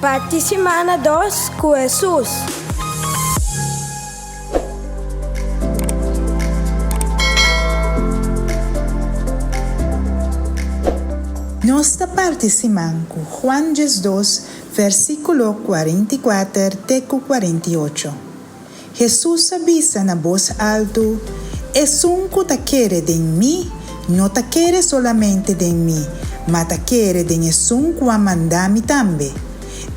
Parti simana dos ku Hesus. Nos ta parti siman ku Juan 12, versíkulo 44 te ku 48. Hesus a bisa na bos altu, Esun ku ta kere den mi, no ta kere solamente den mi, ma ta kere den esun ku a manda mi tambe.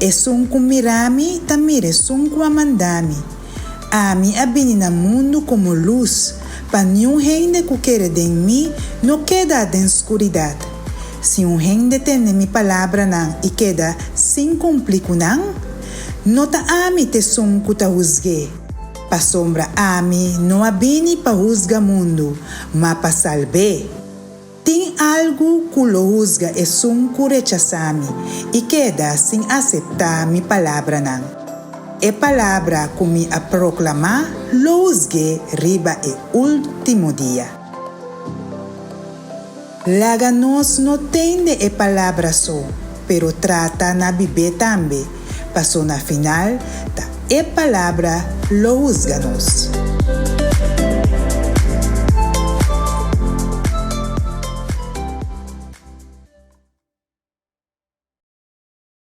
Esun ku mira mi ta mira esun ku a manda mi. Ami a bini na mundu komo lus, pa niun hende ku kere den mi no keda den skuridat. Si un hende tende mi palabranan i keda sin kumpli ku nan, No ta ami t'esun ku ta husg'é, pasobra ami no a bini pa husga mundu, ma pa salb'é. Tin algu ku lo husga esun ku rechasá mi i keda sin aseptá mi palabranan. E palabra ku mi a proklamá lo husg'é riba e último dia. Laga nos no tende e palabra so, pero trata na bib'é tambe, paso na final ta e palabra lo husga nos.